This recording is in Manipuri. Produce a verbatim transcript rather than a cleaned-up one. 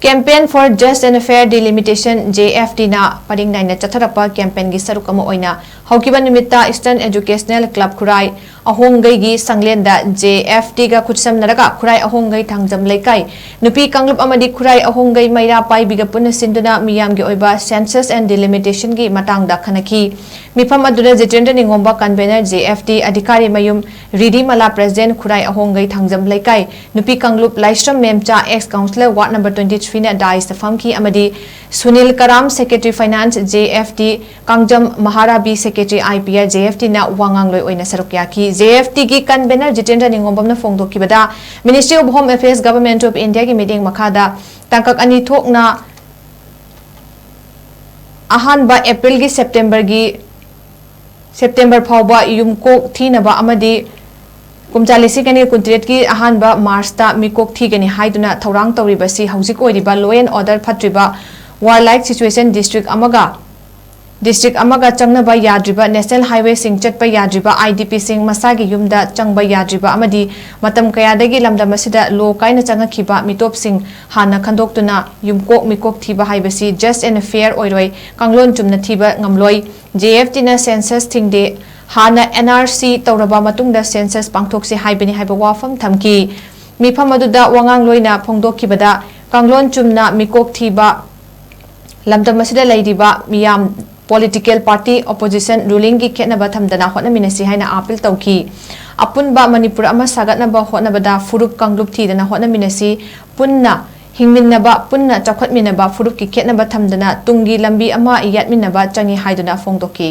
Campaign for Just and Fair Delimitation, J F D ꯅ ꯄꯔꯤꯡ ꯅꯥꯏꯅ ꯆꯠꯊꯔꯛꯄ campaign ꯒꯤ ꯁꯔꯨꯛ ꯑꯃ ꯑꯣꯏꯅ ꯍꯧꯈꯤꯕ ꯅꯨꯃꯤꯠꯇ Eastern Educational Club ꯈꯨꯔꯥꯏ ꯑꯍꯣꯡꯒꯩꯒꯤ ꯁꯪꯂꯦꯟꯗ J F D ꯒ ꯈꯨꯠꯁꯝꯅꯔꯒ ꯈꯨꯔꯥꯏ ꯑꯍꯣꯡꯒꯩ ꯊꯥꯡꯖꯝ ꯂꯩꯀꯥꯏ ꯅꯨꯄꯤ ꯀꯥꯡꯂꯨꯞ ꯑꯃꯗꯤ ꯈꯨꯔꯥꯏ ꯑꯍꯣꯡꯒꯩ ꯃꯩꯔꯥ ꯄꯥꯏꯕꯤꯒ ꯄꯨꯟꯅ ꯁꯤꯟꯗꯨꯅ ꯃꯤꯌꯥꯝꯒꯤ ꯑꯣꯏꯕ Census and Delimitation ꯒꯤ ꯃꯇꯥꯡꯗ ꯈꯟꯅꯈꯤ꯫ ꯃꯤꯐꯝ ꯑꯗꯨꯗ Jitendra ꯅꯤꯉꯣꯝꯕ, convener J F D, ꯑꯙꯤꯀꯥꯔꯤ ꯃꯌꯨꯝ ꯔꯤꯗꯤꯃꯂꯥ, president ꯈꯨꯔꯥꯏ ꯑꯍꯣꯡꯒꯩ ꯊꯥꯡꯖꯝ ꯂꯩꯀꯥꯏ ꯅꯨꯄꯤ ꯀꯥꯡꯂꯨꯞ ꯂꯥꯏꯁ꯭ꯔꯝ ꯃꯦꯝꯆꯥ, ex councillor ward number twenty three ꯅ dais ꯇ ꯐꯝꯈꯤ ꯑꯃꯗꯤ ꯁꯨꯅꯤꯜ ꯀꯔꯥꯝ, secretary finance J F D, Kangjam ꯃꯍꯥꯔꯥꯕꯤ, secretary I P R J F D ꯅ ꯋꯥꯉꯥꯡꯂꯣꯏ ꯑꯣꯏꯅ ꯁꯔꯨꯛ ꯌꯥꯈꯤ꯫ J F D ꯒꯤ convener Jitendra ꯅꯤꯉꯣꯝꯕꯝꯅ ꯐꯣꯡꯗꯣꯛꯈꯤꯕꯗ, Ministry of Home Affairs, Government of India ꯒꯤ ꯃꯤꯠꯌꯦꯡ ꯃꯈꯥꯗ ꯇꯥꯡꯀꯛ ꯑꯅꯤ ꯊꯣꯛꯅ ꯑꯍꯥꯟꯕ April ꯒꯤ September ꯒꯤ September ꯐꯥꯎꯕ ꯌꯨꯝꯀꯣꯛ ꯊꯤꯅꯕ ꯑꯃꯗꯤ ꯀꯨꯝꯖꯥ ꯂꯤꯁꯤꯡ ꯑꯅꯤ ꯀꯨꯟꯇꯔꯦꯠꯀꯤ ꯑꯍꯥꯟꯕ March ꯇ ꯃꯤꯀꯣꯛ ꯊꯤꯒꯅꯤ ꯍꯥꯏꯗꯨꯅ ꯊꯧꯔꯥꯡ ꯇꯧꯔꯤꯕꯁꯤ ꯍꯧꯖꯤꯛ ꯑꯣꯏꯔꯤꯕ law and order ꯐꯠꯇ꯭ꯔꯤꯕ, warlike situation, district ꯑꯃꯒ district ꯑꯃꯒ ꯆꯪꯅꯕ ꯌꯥꯗ꯭ꯔꯤꯕ, national highway ꯁꯤꯡ ꯆꯠꯄ ꯌꯥꯗ꯭ꯔꯤꯕ, I D P ꯁꯤꯡ ꯃꯁꯥꯒꯤ ꯌꯨꯝꯗ ꯆꯪꯕ ꯌꯥꯗ꯭ꯔꯤꯕ ꯑꯃꯗꯤ ꯃꯇꯝ ꯀꯌꯥꯗꯒꯤ ꯂꯝꯗꯝ ꯑꯁꯤꯗ ꯂꯣ ꯀꯥꯏꯅ ꯆꯪꯉꯛꯈꯤꯕ ꯃꯤꯇꯣꯞꯁꯤꯡ ꯍꯥꯟꯅ ꯈꯟꯗꯣꯛꯇꯨꯅ ꯌꯨꯝꯀꯣꯛ ꯃꯤꯀꯣꯛ ꯊꯤꯕ ꯍꯥꯏꯕꯁꯤ just and fair ꯑꯣꯏꯔꯣꯏ, ꯀꯥꯡꯂꯣꯟ ꯆꯨꯝꯅ ꯊꯤꯕ ꯉꯝꯂꯣꯏ꯫ J F D ꯅ census ꯊꯤꯡꯗꯦ, ꯍꯥꯟꯅ N R C ꯇꯧꯔꯕ ꯃꯇꯨꯡꯗ census ꯄꯥꯡꯊꯣꯛꯁꯤ ꯍꯥꯏꯕꯅꯤ ꯍꯥꯏꯕ ꯋꯥꯐꯝ ꯊꯝꯈꯤ꯫ ꯃꯤꯐꯝ ꯑꯗꯨꯗ ꯋꯥꯉꯥꯡꯂꯣꯏꯅ ꯐꯣꯡꯗꯣꯛꯈꯤꯕꯗ, ꯀꯥꯡꯂꯣꯟ ꯆꯨꯝꯅ ꯃꯤꯀꯣꯛ ꯊꯤꯕ, ꯂꯝꯗꯝ ꯑꯁꯤꯗ ꯂꯩꯔꯤꯕ ꯃꯤꯌꯥꯝ, political party, opposition, ruling ꯒꯤ ꯈꯦꯠꯅꯕ ꯊꯝꯗꯅ ꯍꯣꯠꯅꯃꯤꯟꯅꯁꯤ ꯍꯥꯏꯅ appeal ꯇꯧꯈꯤ꯫ ꯑꯄꯨꯟꯕ ꯃꯅꯤꯄꯨꯔ ꯑꯃ ꯁꯥꯒꯠꯅꯕ ꯍꯣꯠꯅꯕꯗ ꯐꯨꯔꯨꯞ ꯀꯥꯡꯂꯨꯞ ꯊꯤꯗꯅ ꯍꯣꯠꯅꯃꯤꯟꯅꯁꯤ, ꯄꯨꯟꯅ ꯍꯤꯡꯃꯤꯟꯅꯕ, ꯄꯨꯟꯅ ꯆꯥꯎꯈꯠꯃꯤꯟꯅꯕ, ꯐꯨꯔꯨꯞꯀꯤ ꯈꯦꯠꯅꯕ ꯊꯝꯗꯅ ꯇꯨꯡꯒꯤ ꯂꯝꯕꯤ ꯑꯃ ꯌꯥꯠꯃꯤꯟꯅꯕ ꯆꯪꯏ ꯍꯥꯏꯗꯨꯅ ꯐꯣꯡꯗꯣꯛꯈꯤ꯫